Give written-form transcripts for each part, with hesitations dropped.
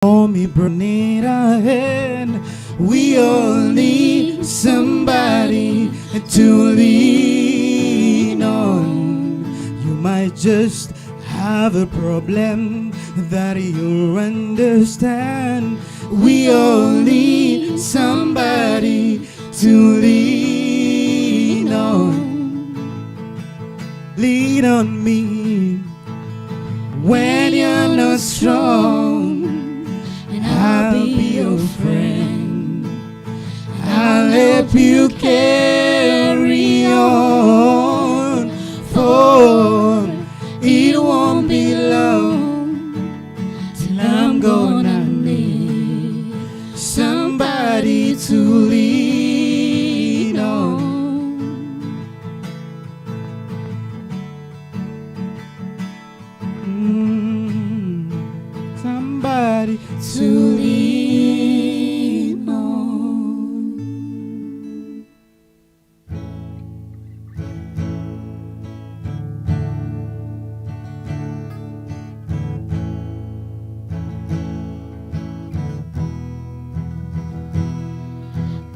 Me need a hand. We all need somebody to lean on. You might just have a problem that you'll understand. We all need somebody to lean on. Lean on me when you're not strong. And I'll be your friend. I'll help you carry on, for it won't be long till I'm gonna need somebody to lean on. Somebody to lean on.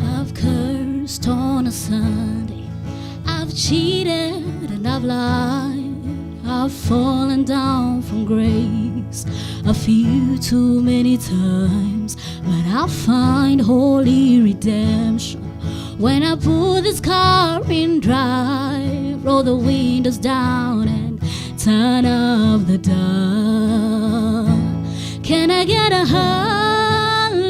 I've cursed on a Sunday. I've cheated and I've lied. I've fallen down from grace a few too many times. But I'll find holy redemption when I put this car in drive, roll the windows down and turn up the dial. Can I get a hallelujah?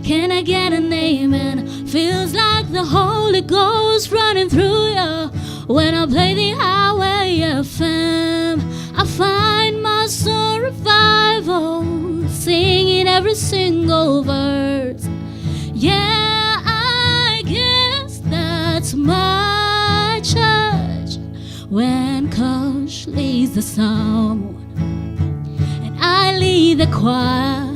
Can I get an amen? Feels like the Holy Ghost running through ya. When I play the Highway FM, I find my soul revival, singing every single verse. Yeah, I guess that's my church. When Kush leads the someone and I lead the choir,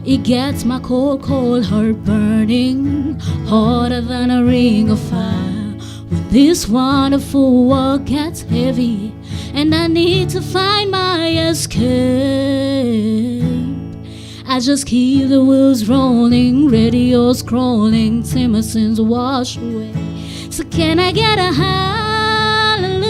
it gets my cold, cold heart burning hotter than a ring of fire. When this wonderful world gets heavy and I need to find my escape, I just keep the wheels rolling, radio scrolling till my sins wash away. So can I get a hallelujah?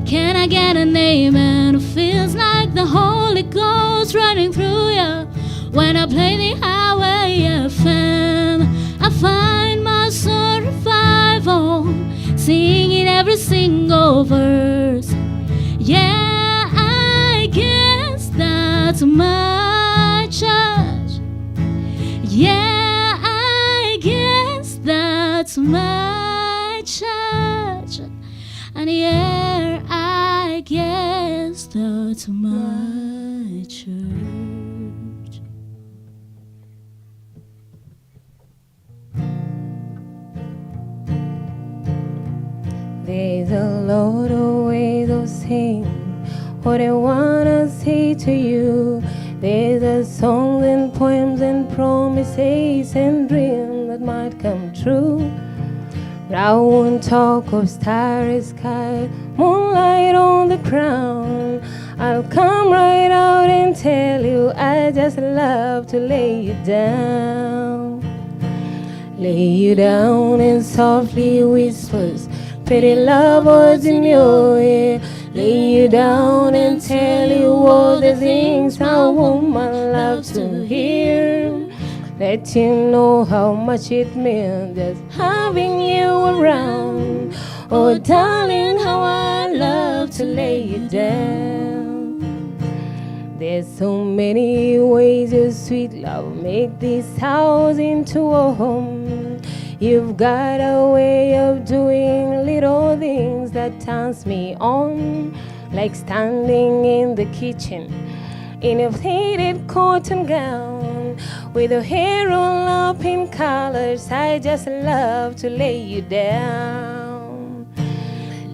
Can I get an amen? It feels like the Holy Ghost running through ya. When I play the Highway FM, I find my soul revival, singing every single verse. Yeah, I guess that's my church. Yeah, I guess that's my church. And yeah, I guess that's my church. There's a lot of ways of saying what I wanna say to you. There's a songs and poems and promises and dreams that might come true. But I won't talk of starry sky, moonlight on the ground. I'll come right out and tell you I just love to lay you down. Lay you down and softly whispers pretty love words in your ear. Lay you down and tell you all the things a woman loves to hear. Let you know how much it means just having you around. Oh darling, how I love to lay you down. There's so many ways your sweet love make this house into a home. You've got a way of doing little things that turns me on, like standing in the kitchen in a faded cotton gown with your hair all up in colors. I just love to lay you down.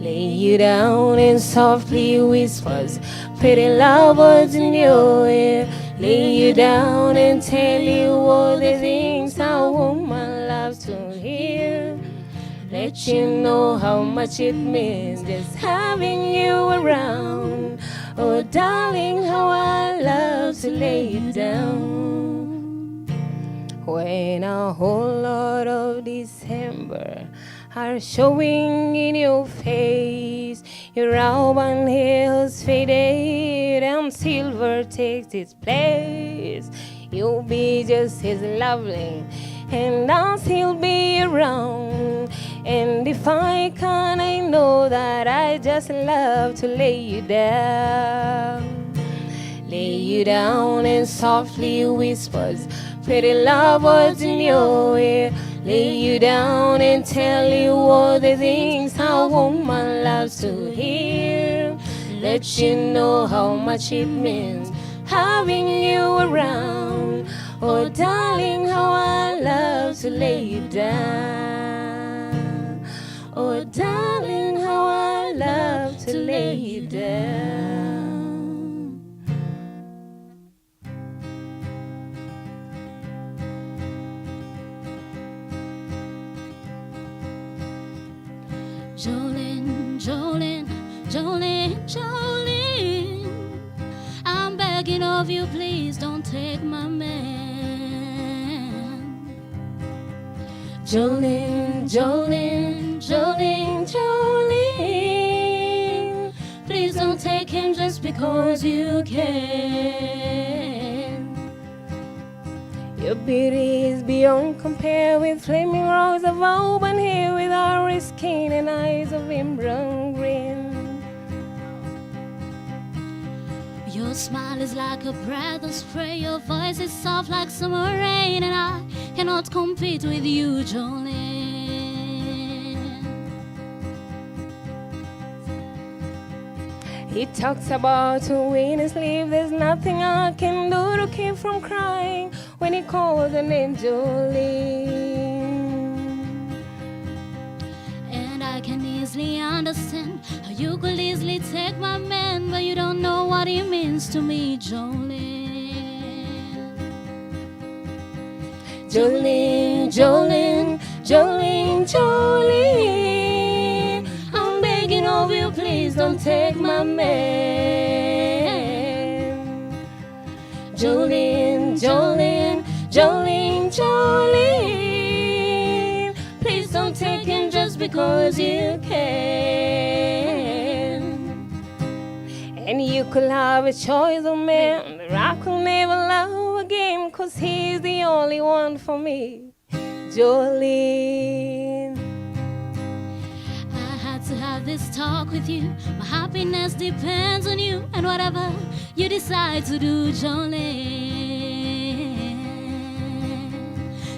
Lay you down and softly whispers pretty love words in your ear. Lay you down and tell you all the things a woman loves to hear. Let you know how much it means just having you around. Oh, darling, how I love to lay you down. When a whole lot of December are showing in your face, your auburn hair's faded and silver takes its place. You'll be just as lovely, and I'll still be around. And if I can, I know that I just love to lay you down. Lay you down and softly whispers pretty love words in your ear. Lay you down and tell you all the things a woman loves to hear. Let you know how much it means having you around. Oh, darling, how I love to lay you down. Oh, darling, how I love to lay you down. Jolene, Jolene, Jolene, Jolene. I'm begging of you, please don't take my man. Jolene, Jolene, Jolene, Jolene. Please don't take him just because you can. Your beauty is beyond compare with flaming rose of auburn hair, with iris skin and eyes of emerald green. Your smile is like a breath of spray, your voice is soft like summer rain, and I cannot compete with you, Jolene. He talks about to win and sleep. There's nothing I can do to keep from crying when he calls the name Jolene. And I can easily understand how you could easily take my man, but you don't know what he means to me, Jolene. Jolene, Jolene, Jolene, Jolene. I'm begging of you, please don't take my man. Jolene, Jolene, Jolene, Jolene. Please don't take him just because you can. And you could have a choice of man, but I could never love again, 'cause he's the only one for me. Jolene. I had to have this talk with you. My happiness depends on you and whatever you decide to do, Jolene.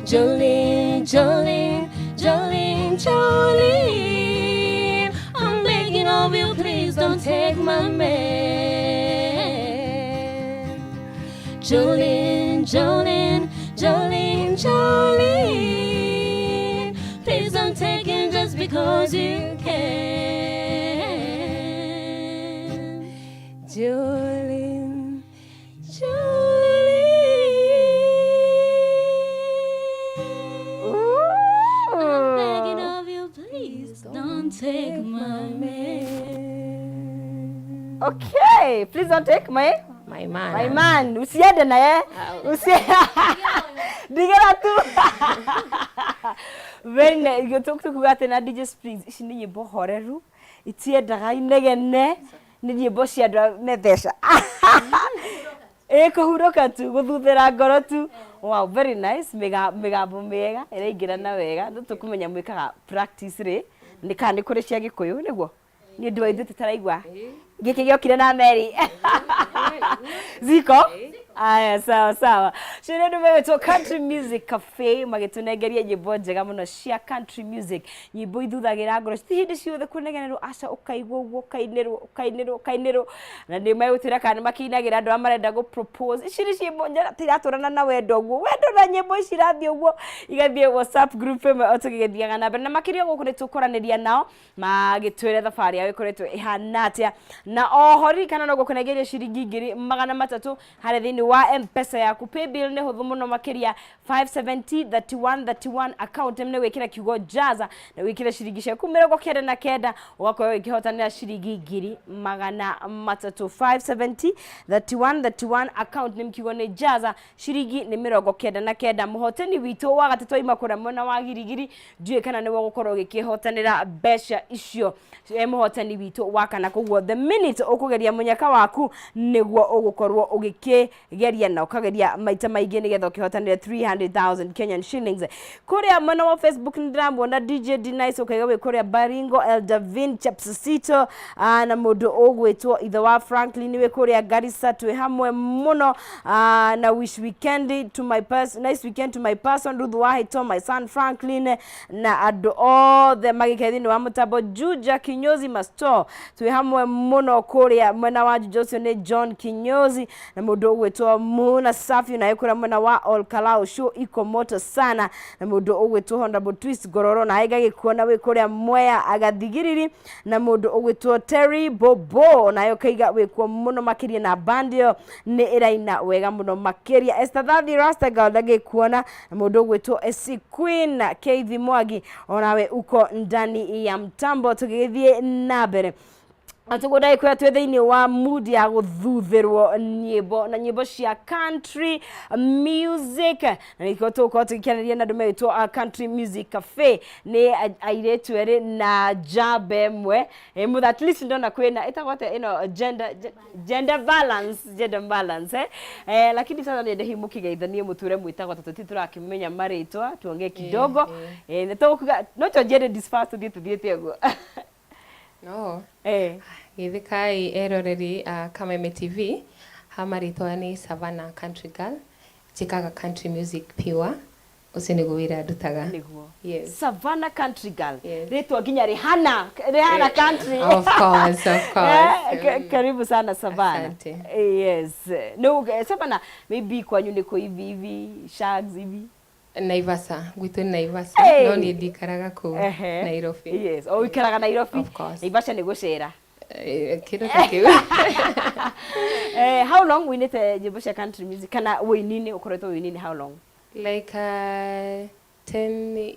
Jolene, Jolene, Jolene, Jolene. I'm begging of you, please don't take my man. Jolene, Jolene, Jolene, Jolene. Please don't take him just because you can. Jolene, Jolene. I'm begging of you, please don't take my man. Okay, please don't take my My man. my man. Usiende na ye. Usi Digera tu. Very nice. Tukuga atĩ na DJ Springs ici nĩ nyĩmbo horeru itiendaga inegene, nĩ nyĩmbo cia andũ me mbeca, ĩ kũhurũka tu, gũthuthĩra ngoro tu. Wow, very nice. Mĩgambo mĩega ĩraingĩrana wega. No tũkũmenya mwĩkaga practice rĩ nĩ kana nĩ kũrĩ cia Gĩkũyũ nĩguo nĩ ũndũ wa ithuĩ tũtaraigua gĩkĩ gĩokire na meri ziko. Aya, sawa sawa. Cio andũ megwĩtwo Country Music Cafe magĩtũnengeria nyĩmbo njega mũno cia country music, nyĩmbo ithuthagĩra ngoro, ti hĩndĩ ciothe kũnegenerwo, aca, ũkaigua ũguo ũkainĩrwo, ũkainĩrwo, ũkainĩrwo. Na nĩ megũtwĩra kana nĩ makĩinagĩra andũ arĩa marenda gũ propose. Ici nĩ ciĩmbo tiratwarana na wendo ũguo, wendo na nyĩmbo ici irathiĩ ũguo igathiĩ WhatsApp group ĩmwe o tũgĩgĩthiaga na mbere. Na makĩria gũkũ nĩ tũkwaranĩria nao magĩtwĩre thabarĩ yao ĩkoretwo ĩhana atĩa. Na oho ririkana no gũkũnengeria ciringi 300 harĩa thĩinĩ wa M-Pesa yaku, paybill. Paybill nĩ hũthũ mũno makĩria, 570 31 31, account nĩ wĩkĩre kiugo Jaza na wĩkĩre ciringi ciaku 99, ũgakorwo ũkĩhotanĩra ciringi 300,000. 570 31 31, account nĩ kiugo nĩ Jaza, ciringi nĩ 99. Mũhotani witũ wa gatatũ aima kũrĩa mwena wa Girigiri, ndiũĩ kana nĩwe ũgũkorwo ũgĩkĩhotanĩra mbeca icio, mũhotani witũ wa kana. Koguo the minute ũkũgeria mũnyaka waku, nĩguo ũgũkorwo ũgĩkĩgeria na ũkageria maita maingĩ nĩgetha ũkĩhotanĩre 300,000 Kenyan shillings. Kũrĩa mwena wa Facebook nĩ ndĩramuona DJ Denice, ũkaiga wĩ kũrĩa Baringo, Eldavin Chepsisito, na mũndũ ũgwĩtwo ithe wa Franklin wĩ kũrĩa Garissa, twĩ hamwe mũno, na wish weekend to my person, nice weekend to my person Ruth Wahito, my son Franklin, na andũ othe magĩkĩa thĩinĩ wa mũtambo. Juja Kinyozi Masto, twĩ hamwe mũno kũrĩa mwena wa Juja, ũcio nĩ John Kinyozi, na mũndũ ũgwĩtwo Muna Safi naye kũrĩa mwena wa Olkalao, show iko moto sana, na mũndũ ũgwĩtwo Honorable Twist Ngororo naye ngagĩkuona wĩ kũrĩa Mwea Agathigiriri, na mũndũ ũgwĩtwo Terry Bobo naye ũkaiga wĩkuo mũno makĩria, na band ĩyo nĩ ĩraina wega mũno makĩria. Esther Thathi Rastagal ndagĩkuona, na mũndũ ũgwĩtwo SC Queen Keithi Mwangi onawe uko ndani ya mtambo. Tũgĩgĩthiĩ na mbere tũguo, ndagĩkwĩra twĩ thĩinĩ wa mood ya gũthuthĩrwo nyĩmbo na nyĩmbo cia country music, na nĩkĩo tũgũkorwo tũgĩkĩanĩria na andũ megĩtwo Country Music Cafe, nĩ airĩtu erĩ na njamba ĩmwe. Mũtha at least ndona kwĩna ĩtagwo atĩa ĩno, gender balance, gender balance, eh? Lakini sasa niende hihi mũkĩgeithanie mũtwĩre mwĩtagwo atĩa, tũtirĩ tũrakĩmenya marĩtwa, tuongee kidogo, nĩ tũkuga no twanjie ladies first, tũthiĩ tũthiĩte ũguo. No. Eh. Gĩthĩkai eroreri a Kameme TV, ha marĩtwa nĩ Savannah Country Girl, njĩkaga country music pure, ũcio nĩguo wĩra ndutaga. Nĩguo. Yes. Savannah Country Girl. Yes. Rĩtwa nginya rĩhana rĩhana country. Of course, of course. Karibu sana, Savannah. Asante. Yes. No, Savannah, maybe kwanyu nĩkũ hivi hivi, shags hivi? Naivasha, gwitũ nĩ Naivasha. Hey. No niĩ ndikaraga kũu Nairobi. Yes. O ũikaraga Nairobi. Of course. Naivasha nĩ gũcera. Kĩndũ ta kĩu. How long wĩinĩte nyĩmbo cia country music, kana wĩini-inĩ, ũkoretwo wĩini-inĩ how long? Like 10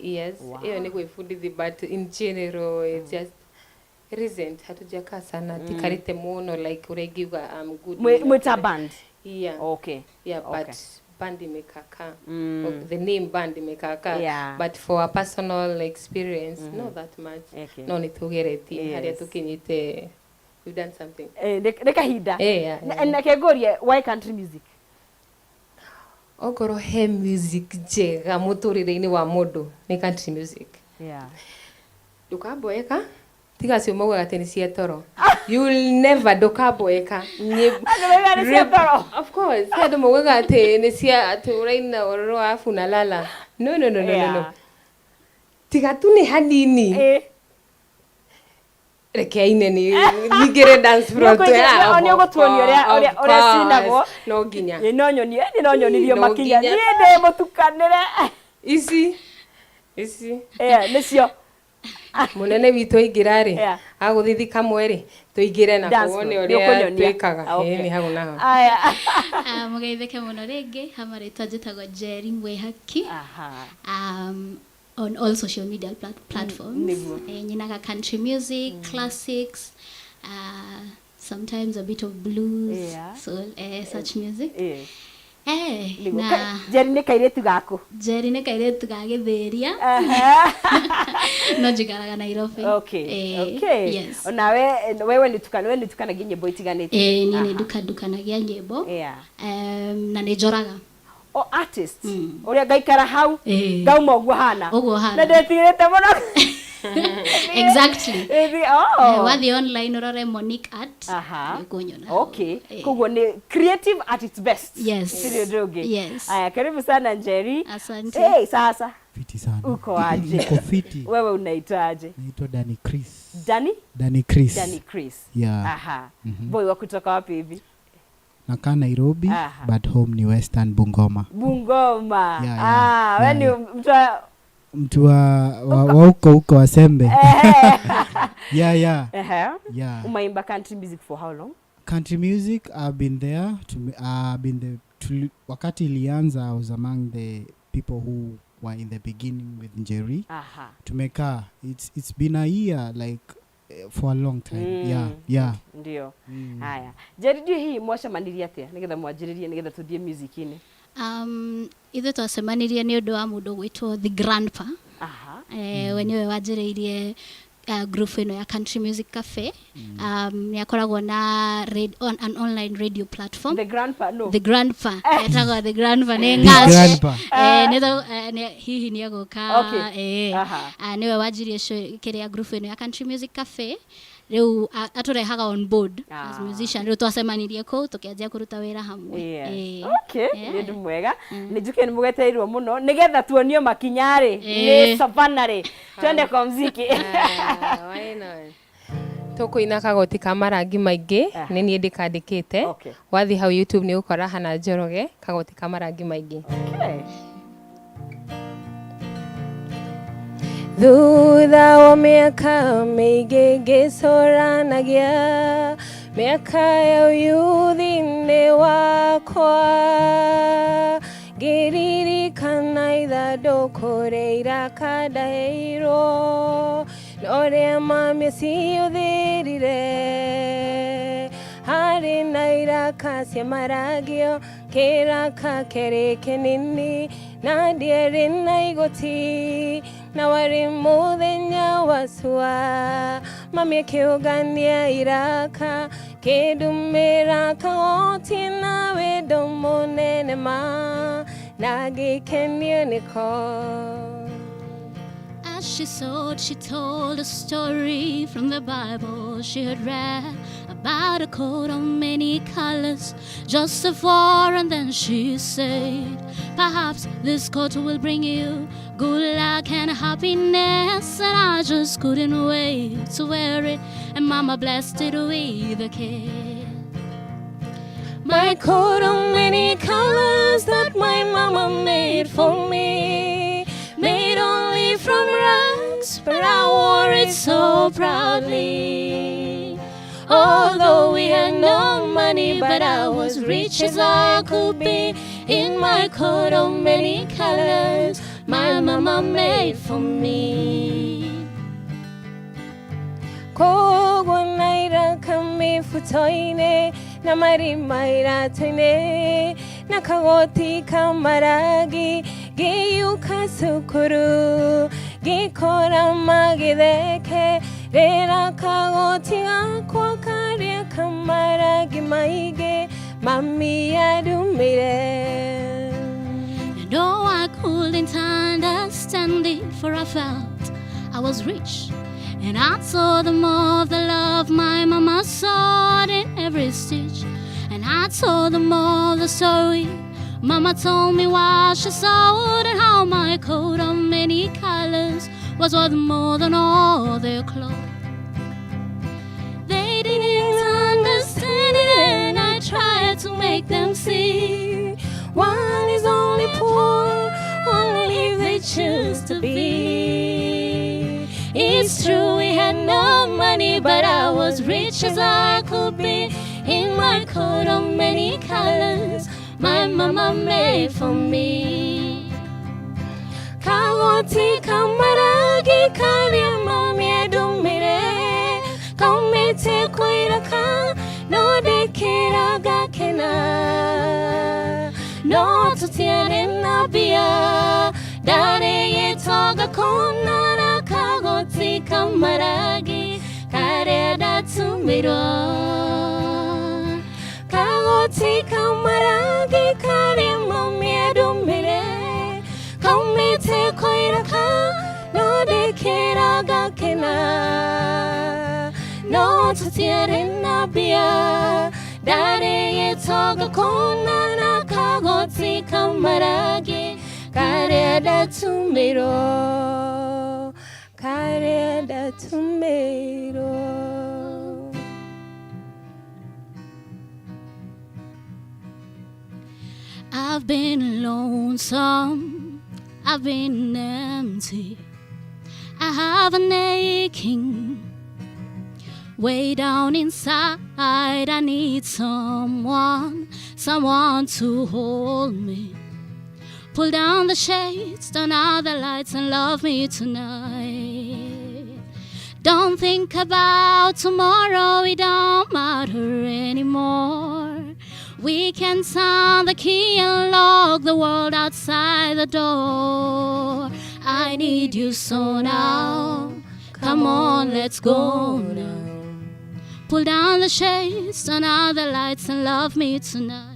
years. Hiyo ni gwĩbundithia, but in general it's just recent, hatujakaa sana, tikarĩte mũno like ũrĩa ingiuga I'm good. Mwĩta band? Yeah. Yeah, but band imekaka. The name band imekaka. But for a personal experience, not that much. No nĩ tũgeretie harĩa tũkinyĩte, we've done something. Nĩ kahinda. Yeah. Na kengũrie, why country music? Okorwo he music njega mũtũrĩre-inĩ wa mũndũ, nĩ country music. Ndũkamboeka, tiga acio maugaga atĩ nĩ cia toro, you will never, ndũkamboeka. Andũ maugaga nĩ cia toro. Of course, he andũ maugaga atĩ nĩ cia atĩ ũraina ũroro arabu unalala. No, no, no, no, no, no. Tiga tu nĩ hanini. Reke aine ni ningĩre dance floor. Nĩ ũgũtuonia ũrĩa cinagwo. No nginya. Ĩ, no nyonie, ĩ, no nyonirio No makinya. nginya. Niĩ ndĩ mũtukanĩre. Ici ici. Nĩcio. Mũnene witũ aingĩra rĩ, agũthithi kamwe rĩ, tũingĩre na Dance kuone floor. ũrĩa Nĩ ũkũnyonia. twĩkaga. Ah, okay. Ĩ, nĩ hau na hau. Aya. Ah, mũgeithĩke mũno rĩngĩ, ha marĩtwa njĩtagwo Jerry Mwĩhaki. On all social media platforms. Nĩguo. Nyinaga country music, classics, sometimes a bit of blues, soul, such music. Nĩguo. Na Jerry nĩ kairĩtu gaku? Jerry nĩ kairĩtu ga gĩthĩria, no njikaraga Nairobi. Yes. Onawe wewe nĩ tukana, we nĩ tukanagia nyĩmbo itiganĩte? Niĩ nĩ ndukandukanagia nyĩmbo. Na nĩ njoraga. O artist ũrĩa ngaikara hau ngauma ũguo hana. Ũguo hana. Na ndetigĩrĩte mũno. Exactly. Oh. Wathiĩ online ũrore Monique Art, nĩũkũnyona hau. Koguo nĩ creative at its best. Yes. Sio ũndũ ũngĩ. Yes. Aya, karibu sana, Njeri. Asante. Hey, sasa Fiti sana. Uko aje? Niko fiti. Wewe unaitwaje? Naitwa Danny Chris. Danny? Danny Chris. Danny Chris. Yeah. Aha. Boy wa kutoka wapi hivi? Nakaa Nairobi, but home ni Western Bungoma. Bungoma. Yeah. Ah, wewe ni mtu wa Mtu wa huko huko Wasembe. Yeah. Yeah. Umeimba country music for how long? Country music, I've been there to I've been the Wakati ilianza, I was among the people who were in the beginning with Njeri. Tumekaa, it's been a year, like for a long time. Yeah. Ndio. Haya, Njeri, ndiũ hihi mwacemanirie atĩa nĩgetha mwanjĩrĩrie, nĩgetha tũthiĩ music-inĩ? Ithuĩ twacemanirie nĩ ũndũ wa mũndũ gwĩtwo the grandpa. We nĩwe wanjĩrĩirie group ĩno ya Country Music Cafe. Nĩ akoragwo na an online radio platform. The grandpa, no? The grandpa, etagwo the grandpa, nĩ The Ngash. grandpa. Hihi nĩ egũka. Ah, nĩwe wanjirie kĩrĩa group ĩno ya Country Music Cafe. Rĩu atũrehaga on board as musician. Rĩu twacemanirie kũu, tũkĩanjia kũruta wĩra hamwe. Okay. Nĩ ũndũ mwega, nĩ njuke nĩ mũgetereirwo mũno nĩgetha tuonio makinya rĩ nĩ Savannah rĩ, twende kwa mziki. Ah, why not? Tũkũina Kagoti ka Marangi Maingĩ. Nĩ niĩ ndĩkandĩkĩte. Wathiĩ hau YouTube nĩ ũkora Hana Njoroge, Kagoti ka Marangi Maingĩ. Thutha wa mĩaka mĩingĩ ngĩcũranagia mĩaka ya ũyuthi-inĩ wakwa, ngĩririkana ithandũkũ rĩa iraka ndaheirwo na ũrĩa mami ciũthĩrire. Harĩ na iraka cia maragio, kĩraka kĩarĩ kĩnini na ndiarĩ na igoti, na warĩ mũthenya wa cua. Mami akĩũngania iraka, kĩndumĩra kagoti na wendo mũnene ma, na ngĩkenio nĩko. As she sewed, she told a story from the Bible she had read about a coat of many colors Joseph wore, and then she said, "Perhaps this coat will bring you good luck and happiness." And I just couldn't wait to wear it, and Mama blessed it with a kiss. My coat of many colors that my mama made for me, made only from rags, but I wore it so proudly. Although we had no money, but I was rich as I could be in my coat of many colors my mama made for me. Koguo na iraka mĩbuto-inĩ na marima iratũ-inĩ na kagoti ka marangi, ngĩyũka cukuru ngĩkora magĩtheke rĩra kagoti gakwa karĩa kamarangi maingĩ mami andumĩire. And though I couldn't understand it, for I felt I was rich. And I told them of the love my mama sewed in every stitch. And I told them all the story Mama told me while she sewed, and how my coat of many colors was worth more than all their clothes. They didn't understand it, and I tried to make them see. One is only poor only if they choose to be. It's true we had no money, but I was rich as I could be in my coat of many colors my mama made for me. Kagoti kamarangi karĩa mami andũmĩre kaumĩte kwĩraka no ndĩkĩra ngakena, no tũtiarĩ na mbia, ndarĩ gĩtonga kũna na kagoti kamarangi karĩa ndatumĩrwo. Kagoti kamarangi karĩa mami andũmĩre kaumĩte kwĩraka no ndĩkĩra ngakena, no tũtiarĩ na mbia, ndarĩ gĩtonga kũna na kagoti kamarangi karĩa ndatumĩrwo, karĩa ndatumĩrwo. I've been lonesome, I've been empty. I have an aching way down inside. I need someone, someone to hold me. Pull down the shades, turn out the lights, and love me tonight. Don't think about tomorrow, it don't matter anymore. We can turn the key and lock the world outside the door. I need you so now. Come on, let's go now. Pull down the shades, turn out the lights, and love me tonight.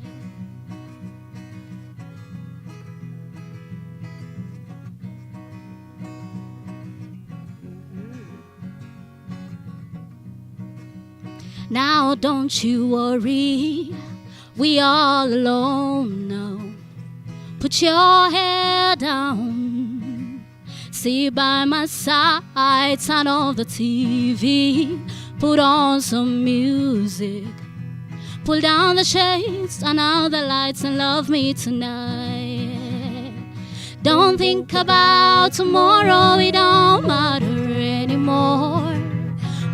Now don't you worry, we all alone now. Put your head down, sit by my side, turn off the TV, put on some music. Pull down the shades, turn out the lights, and love me tonight. Don't think about tomorrow, it don't matter anymore.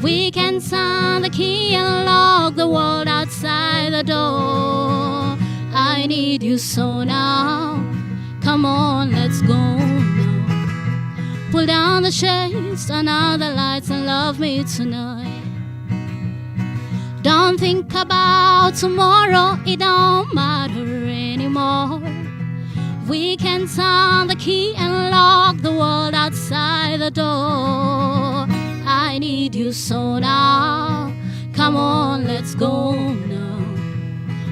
We can turn the key and lock the world outside the door. I need you so now. Come on, let's go now. Pull down the shades, turn out the lights, and love me tonight. Don't think about tomorrow, it don't matter anymore. We can turn the key and lock the world outside the door. I need you so now. Come on, let's go now.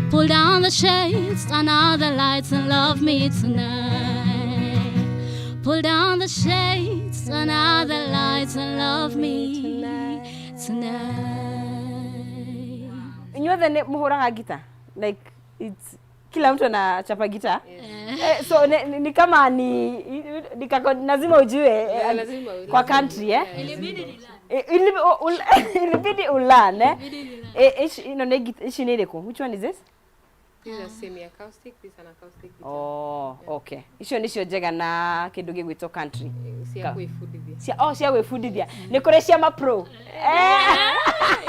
Pull down the shades, turn out the lights, and love me tonight. Pull down the shades, turn out the lights, and love me tonight. Inyuothe nĩ mũhũraga gita, like it's kila mtu anachapa gita. Eh, so ni kama ni lazima ujue Lazima kwa country, eh. Ilibidi ulearn, eh. Eh, ici ino nĩ ici nĩ irĩkũ? Which one is this? This is a semi-acoustic, this is an acoustic guitar. Oh, okay, icio nicio njega na kĩndũ gĩgwĩtwo country. Cia gwĩbundithia. Cia, oh, cia gwĩbundithia. Nĩ kũrĩ cia mapro, eh.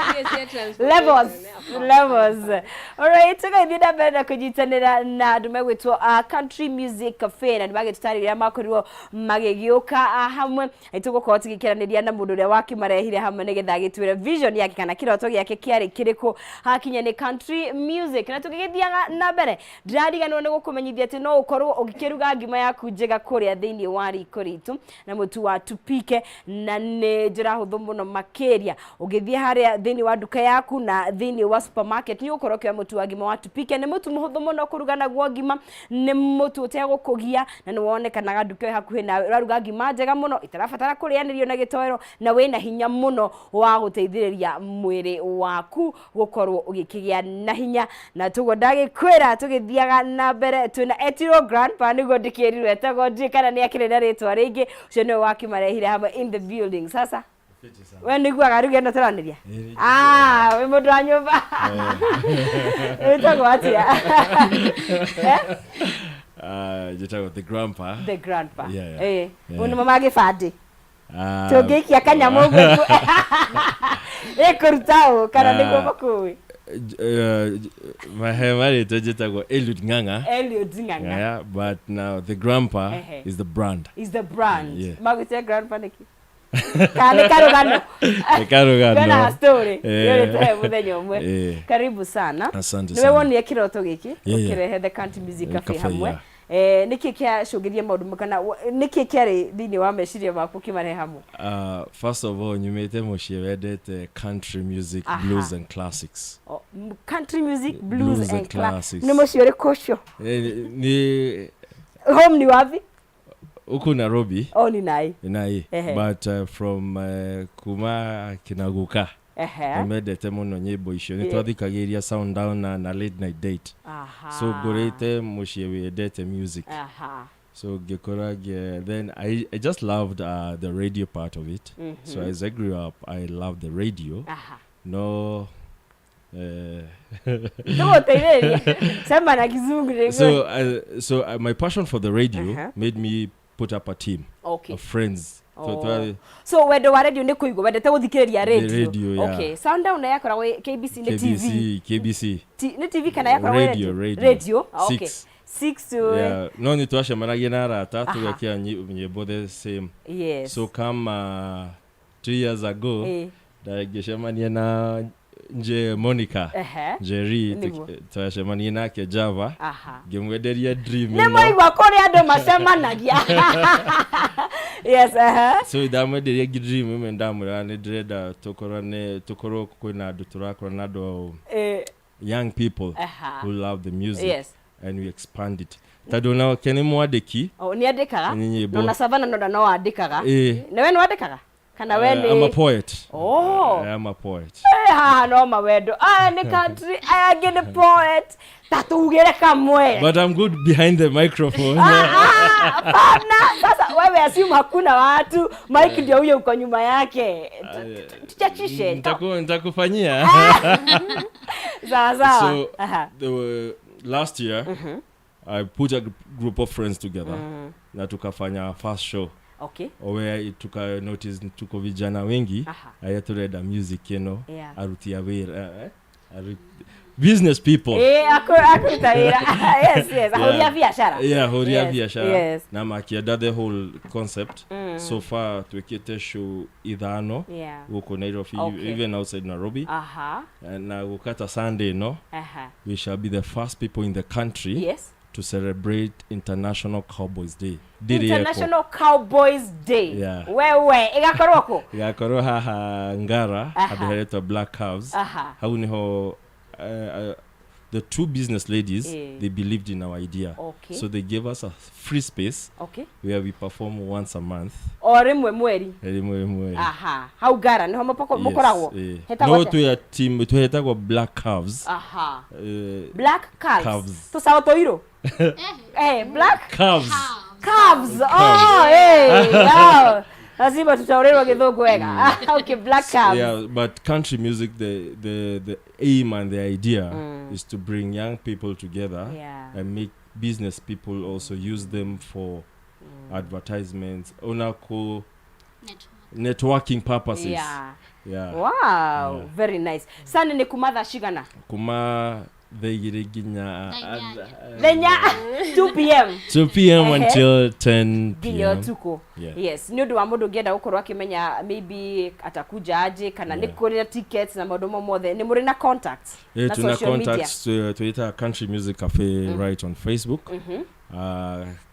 Iria cia transportation, Levels. Levels. Levels. Alright, tũgathiĩ na mbere na kũnyitanĩra na andũ megwĩtwo Country Music Cafe, na nĩ magĩtũtarĩria makorirwo magĩgĩũka hamwe. Nĩ tũgũkorwo tũgĩkĩranĩria na mũndũ ũrĩa wakĩmarehire hamwe nĩgetha agĩtwĩre vision yake kana kĩroto gĩake kĩarĩ kĩrĩkũ hakinya nĩ country music. Na tũgĩgĩthiaga na mbere, ndĩrariganĩrwo nĩ gũkũmenyithia atĩ no ũkorwo ũgĩkĩruga ngima yaku njega kũrĩa thĩinĩ wa riko ritũ na mũtu wa Tupike, na nĩ njĩra hũthũ mũno makĩria. Ũgĩthiĩ harĩa thĩinĩ wa nduka yaku na thĩinĩ wa supermarket, nĩ ũgũkorwo ũkĩoya mũtu wa ngima wa Tupike. Nĩ mũtu mũhũthũ mũno kũruga naguo ngima, nĩ mũtu ũtegũkũgia, na nĩ wonekanaga nduka ĩyo hakuhĩ nawe. Ũraruga ngima njega mũno ĩtarabatara kũrĩanĩrio na gĩtoero, na wĩna hinya mũno wa gũteithĩrĩria mwĩrĩ waku gũkorwo ũgĩkĩgĩa na hinya. Na tũguo ndagĩkwĩra, tũgĩthiaga na mbere twĩna Etiro Grandpa, nĩguo ndĩkĩrirwo etagwo, ndiũĩ kana nĩ akĩrĩ na rĩtwa rĩngĩ. Ũcio nĩwe wakĩmarehire hamwe in the building. Sasa we nĩguaga rĩu ĩno tũranĩria. Ĩĩ. Ah, wĩ mũndũ wa nyũmba. Wĩtagwo atĩa? Eh? Njĩtagwo the grandpa. The grandpa. Yeah. Eh. Yeah. Ũyũ nĩ mama gĩbandĩ. Ah, Tũngĩikia kanyamũ ũguo ĩkũruta ũ kana nĩguo makũĩ? Mahe marĩtwa njĩtagwo Eliud Ng'ang'a. Eliud Ng'ang'a. Yeah, but now the grandpa Ehe. is the brand. Is the brand. Yeah. Magwĩtire grandpa nĩkĩ? Kana nĩ karũgano? Nĩ karũgano. Kwĩna story. Eh. Yũrĩte mũthenya ũmwe. Eh. Karibu sana. Asante Nĩwe sana. wonire kĩroto gĩkĩ Yeah. ũkĩrehe the Country Music Cafe Cafe, hamwe. yeah. Eh, nĩkĩ kĩacũngĩria maũndũ kana nĩkĩ kĩarĩ thĩinĩ wa meciria maku kĩmarehe hamwe? First of all, nyumĩte mũciĩ wendete country music, blues and classics. Oh, country music, blues, Blues and and classics. Nĩ mũciĩ ũrĩkũ ũcio? Eh, ni Home ni wapi? Huku Nairobi. Oh, ni nai. Nai. Ehe. But from kuma kinaguka nĩmendete mũno nyĩmbo icio, nĩ twathikagĩrĩria Sundown na Late Night Date. So ngũrĩte mũciĩ wendete music. So ngĩkũra then I just loved the radio part of it. So as I grew up, I loved the radio. No, Tũgũteithĩrĩria, sema na Kizungu nĩguo. So my passion for the radio made me put up a team of friends. Oh. So wendo wa radio nĩ kũigua, wendete gũthikĩrĩria radio. Radio, yeah. Okay, sound down yakoragwo KBC nĩ TV? KBC. Nĩ TV kana yakoragwo Radio, radio. Radio. Ah, okay. Six. 6 to Yeah, no nĩ twacemanagia na arata tũgekĩra nyĩmbo the same. So kama 2 years ago, ndagĩcemania na nje Monica Njeri, twacemania nake Java, ngĩmwenderia dream Nĩ ĩno. mwaigua kũrĩa andũ macemanagia. Yes, aha. So ndamwenderia dream ĩmwe, ndamwĩra nĩ ndĩrenda tũkorane, tũkorwo kwĩna andũ, tũrakorwo na andũ, young people who love the music and we expand it, tondũ nake nĩ mwandĩki. Oh, nĩ andĩkaga? Nĩ nyĩmbo. No na Savana no no andĩkaga. Na we nĩ wandĩkaga kana we I'm a nĩ poet. Oh. I am a poet. Eh, haha no mawendo aya nĩ country, aya angĩ nĩ poet, ta tugĩre kamwe. But I'm good behind the microphone. Ah, hapana. Sasa wewe assume hakuna watu, mike ndio huyo uko nyuma yake. Tuchachishe. Nitakufanyia. Sawa sawa. So last year I put a group of friends together na tukafanya first show where tuka notice tuko vijana wengi arĩa tũrenda music ĩno, aruti a wĩra, business people. Eh, akuruta wĩra. Yes, ahũri a biacara. Yeah, ahũri a biacara na makĩenda the whole concept. So far twĩkĩte show ithano gũkũ Nairobi, even outside Nairobi. Na gũkata Sunday no we shall be the first people in the country to celebrate International Cowboys Day. Ndĩrĩ eko. International Cowboys Day. Yeah. Wewe ĩgakorwo kũ? Igakorwo haha Ngara, handũ heretwo Black Calves. Hau niho the two business ladies, they believed in our idea, so they gave us a free space where we perform once a month. O rĩmwe mweri. Rĩmwe rĩmwe. Aha, hau Ngara niho mũkoragwo? Yes, eh. Hetagwo No atĩa? twĩ a team twĩtagwo Black Calves. Black Calves. Calves. Tũcaũ tũirũ, eh, Black Calves. Calves. Oh, hey, oh. Lazima tutaurĩrwo gĩthũngũ wega. Okay, Black Calves. Yeah, but country music, the aim and the idea is to bring young people together and make business people also use them for advertisements, onako networking purposes. Wow, very nice. Sani nĩ kuma thaa cigana? Kuma thaa igĩrĩ nginya Thenya 2 p.m. 2 p.m. Until 10 nginya p.m. ũtukũ. Yeah. Yes, nĩ ũndũ wa mũndũ ũngĩenda gũkorwo akĩmenya maybe atakuja aje kana nĩ kũrĩ na tickets na maũndũ mo mothe, nĩ mũrĩ na contacts Eh, na tuna social media? contacts, tuita Country Music Cafe right on Facebook.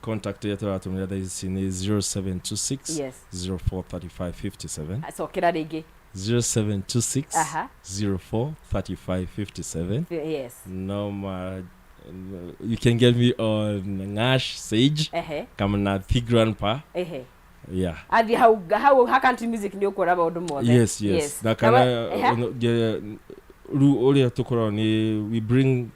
Contact yetu tũratũmĩra thaa ici nĩ 0726 043557. Cokera rĩngĩ. 0726 043557. No ma, you can get me on Ngash Sage kama the grandpa. Yeah. Athiĩ hau hau ha country music nĩ ũkuona maũndũ mothe. Yes, na kana rĩu ũrĩa tũkoragwo nĩ we bring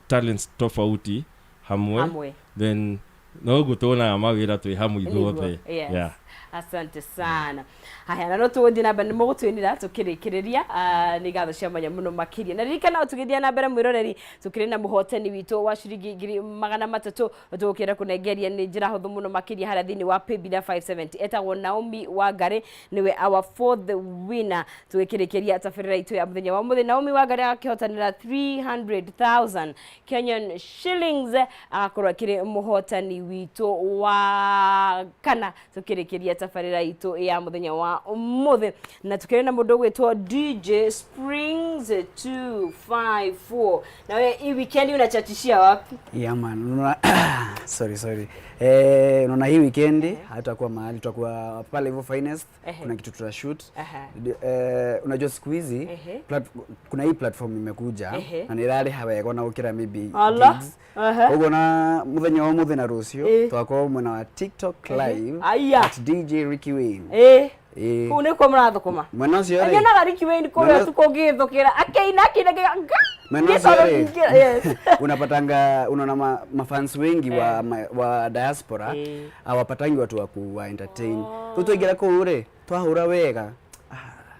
talents tofauti hamwe, hamwe, then no ũguo tuonaga mawĩra twĩ hamwe ithuothe. Yes. Yeah. Asante sana. Haya, na no tũgũthiĩ na mbere, nĩ mũgũtwĩnĩra tũkĩrĩkĩrĩria. Nĩ ngatho cia mwanya mũno makĩria, na ririkana o tũgĩthiĩ na mbere, mwĩroreri, tũkĩrĩ na mũhotani witũ wa ciringi 300,000 tũgũkĩenda kũnengeria nĩ njĩra hũthũ mũno makĩria harĩa thĩinĩ wa Paybill ya 570. Etagwo Naomi Wangari, nĩwe our fourth winner. Tũgĩkĩrĩkĩria tabarĩra itũ ya mũthenya wa mũthĩ, Naomi Wangari akĩhotanĩra 300,000 Kenyan shillings, agakorwo akĩrĩ mũhotani witũ wa kana tũkĩrĩkĩria tabarĩra itũ ya mũthenya wa ũmũthĩ. Na tukĩrĩ na mũndũ ũgwĩtwo DJ Springs 254. Nawe hii weekend unachachishia wapi? Yeah man, unaona, sorry, sorry. Eh, unaona hii weekend hatutakuwa mahali, tutakuwa pale hivyo Finest. Kuna kitu tutashoot. Eh, unajua siku hizi kuna hii platform imekuja na nĩ ĩrarĩha wega ona gũkĩra maybe Allah. gigs. Koguo na mũthenya wa ũmũthĩ na rũciũ twakorwo mwena wa TikTok live Aya. at DJ Ricky Wayne. Kũu nĩkuo mũrathũkũma? Mwena ũcio rĩ, Nyonaga Ricky Wayne kũrĩa ũtukũ ngĩthũkĩra akĩina akĩina. Mwena ũcio rĩ, Yes. unapatanga unaona mafans wengi wa diaspora hawapatangi watu wa kuwa entertain. Oh. Twaingĩra kũu rĩ, twahũra wega. Ah,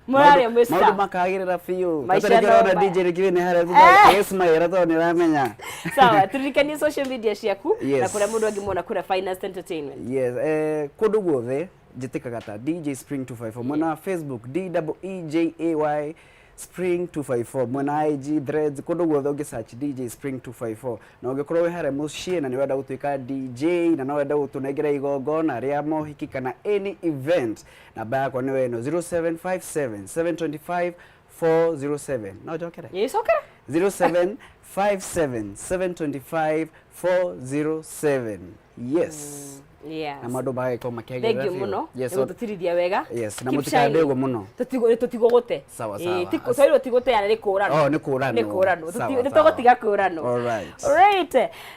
Mũraria mwĩ Maũndũ star. Makagĩrĩra biũ. Maica Tondũ no rĩngĩ ũrona maya. DJ rĩngĩ nĩ harĩa thutha agĩcimaĩra tondũ nĩ ũramenya. Sawa, turirikanie social media ciaku Yes. na kũrĩa mũndũ angĩmuona kũrĩa Finest Entertainment. Yes, kũndũ guothe njĩtĩkaga ta DJ Spring 254, mwena wa Facebook DEEJAY Spring 254, mwena wa IG, Threads, kũndũ guothe ũngĩ search DJ Spring 254. Na ũngĩkorwo wĩ harĩa mũciĩ na nĩ ũrenda gũtuĩka DJ na no wende gũtũnengera igongona rĩa mohiki kana any event, namba yakwa nĩyo ĩno, 0757 725 407. No njokere? Ĩcokera. 0757 725 407, yes. Yes. Na maũndũ magagĩkorwo makĩagĩrĩra Thank you biũ. mũno Yes, nĩ gũtũtirithia wega. Yes, na Keep mũtikande shining. ũguo mũno. Tũtigũgũte. Sawa, sawa. Twagĩrĩirwo ti gũteana, nĩ kũranwo. Oh, nĩ kũranwo. Nĩ kũranwo. Sawa, Nĩ sawa. tũgũtiga kũranwo. Alright. Alright.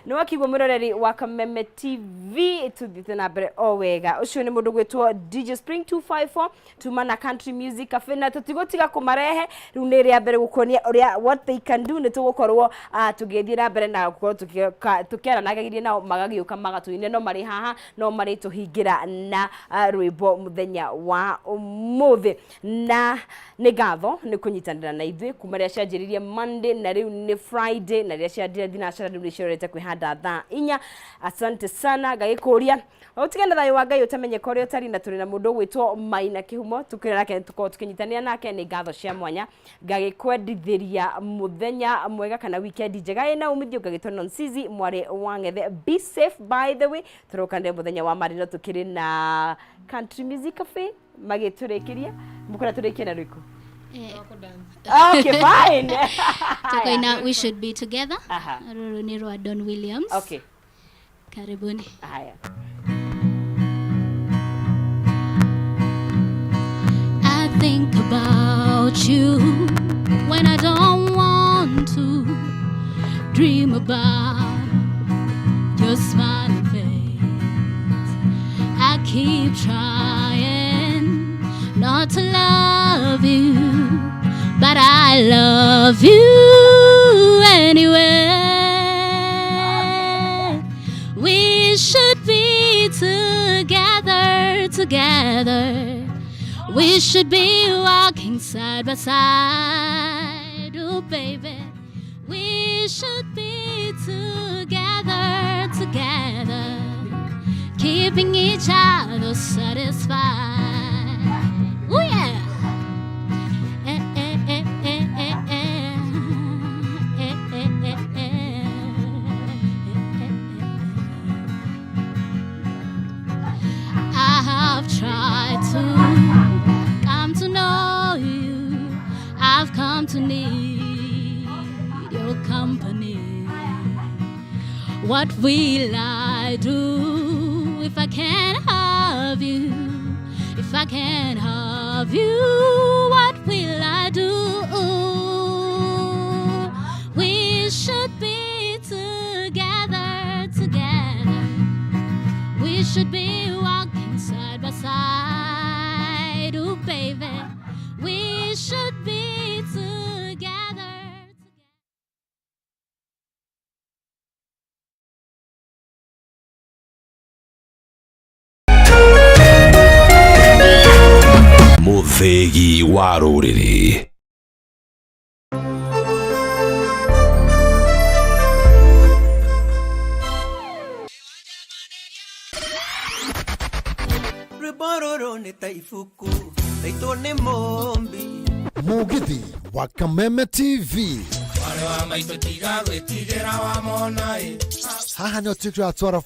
Nĩ wakigwo mwĩroreri wa Kameme TV, tuthiĩte na mbere o wega. Ũcio nĩ mũndũ gwĩtwo DJ Spring 254 tuma na Country Music Cafe, na tũtigũtiga kũmarehe. Rĩu nĩ rĩa mbere gũkuonia ũrĩa what they can do. Nĩ tũgũkorwo tũgĩthiĩ na mbere na gũkorwo tũkĩaranagĩria nao, magagĩũka magatũinia. No marĩ haha, no marĩtũhingĩra na rwĩmbo mũthenya wa ũmũthĩ. Na nĩ ngatho nĩ kũnyitanĩra na ithuĩ kuma rĩrĩa cianjĩrĩirie Monday, na rĩu nĩ Friday, na rĩrĩa ciandire thinacara, rĩu nĩ ciorete kwĩhanda thaa 4. Asante sana. Ngagĩkũria ũtige na thayũ wa Ngai ũtamenyeka ũrĩa ũtari. Na tũrĩ na mũndũ ũgwĩtwo Maina Kĩhumo, tũkĩrĩ nake, tũkorwo tũkĩnyitanĩra nake. Nĩ ngatho cia mwanya. Ngagĩkwendithĩria mũthenya mwega kana weekend njega ĩna umithio. Ngagĩtwo Nonsizi mwarĩ wa Ng'ethe. Be safe. By the way, tũrokanire mũthenya wa Marĩ, no tũkĩrĩ na Country Music Cafe magĩtũrĩkĩria. Mũkũrĩa tũrĩkie na rwĩko? Okay, fine. Tukoina "We Should Be Together". Rũrũ nĩ rwa Don Williams. Okay. Karibuni. Haya. I think about you when I don't want to. Dream about your smiling face. I keep trying not to love you, but I love you anyway. We should be together, together. We should be walking side by side. Oh, baby. We should be together, together. Keeping each other satisfied. Oh, yeah. Eh, eh, eh, eh, eh, eh. Eh, eh, eh, eh. Eh, eh, eh. I have tried to come to know you. I've come to need your company. What will I do if I can't have you? If I can't have you, what will I do? We should be together, together. We should be walking side by side. Oh, baby, we should be together. Mũthĩgi wa rũrĩrĩ. Rwĩmbo rũrũ nĩ ta ibuku raitwo nĩ mũmbi. Mũgithi wa Kameme TV. Mwarĩ wa maitũ, tiga gwĩtigĩra wamona ĩ. Haha nĩho tũratwara.